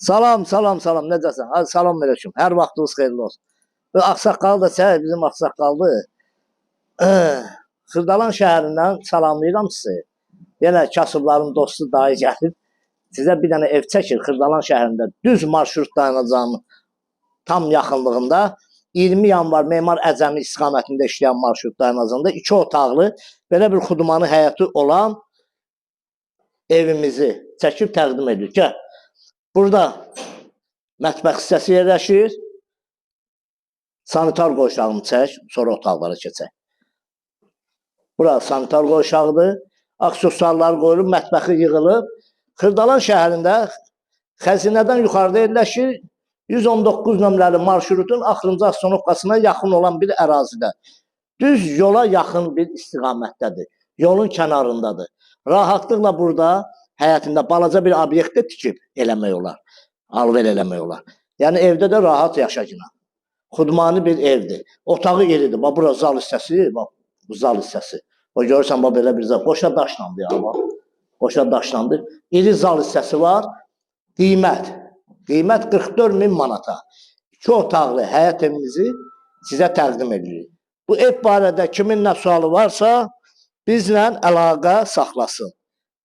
Salam, salam, salam. Necəsən? Hadi salam aleyküm. Hər vaxtınız xeyirli olsun. Bu ağsaqqalı da çək, bizim ağsaqqallı. Xırdalan şəhərindən salamlayıram sizi. Yenə kasıbların dostu dayı gəlib. Sizə bir dənə ev çəkir Xırdalan şəhərində. Düz marşrut dayanacağının tam yaxınlığında 20 yanvar Memar Əcəmi istiqamətində işləyən marşrut dayanacağında 2 otaqlı belə bir xudmanı həyəti olan evimizi çəkib təqdim edirik. Gəl. Burada mətbəx hissəsi yerləşir. Sanitar qovşağını çək, sonra otaqlara keçək. Bura sanitar qovşağıdır. Aksesuarlar qoyulub, mətbəxi yığılıb. Xırdalan şəhərində xəzinədən yuxarıda yerləşir. 119 nömrəli marşrutun axırıncı astanovkasına yaxın olan bir ərazidə. Düz yola yaxın bir istiqamətdədir. Yolun kənarındadır. Rahatlıqla burada həyətində balaca bir obyekt də tikib eləmək olar. Alver eləmək olar. Yəni evdə də rahat yaşayın. Xudmani bir evdir. Otağı iridir. Bax bura zal hissəsi, bax bu zal hissəsi. O görürsən bax belə bir zal. Qoşa daşlandı ya bax. Qoşa daşlandı. İri zal hissəsi var. Qiymət. Qiymət 44 min manata. 2 otaqlı həyət evimizi sizə təqdim edirik. Bu ev barədə kimin nə sualı varsa bizlə əlaqə saxlasın.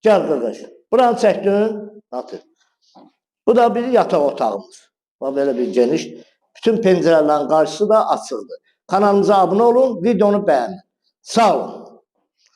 Gəl qardaş. Buranı çəkdin. Atır. Bu da bir yataq otağımız. Bax belə bir geniş. Bütün pəncərələrin qarşısı da açıqdır. Kanalımıza abunə olun, videonu bəyənin. Sağ olun.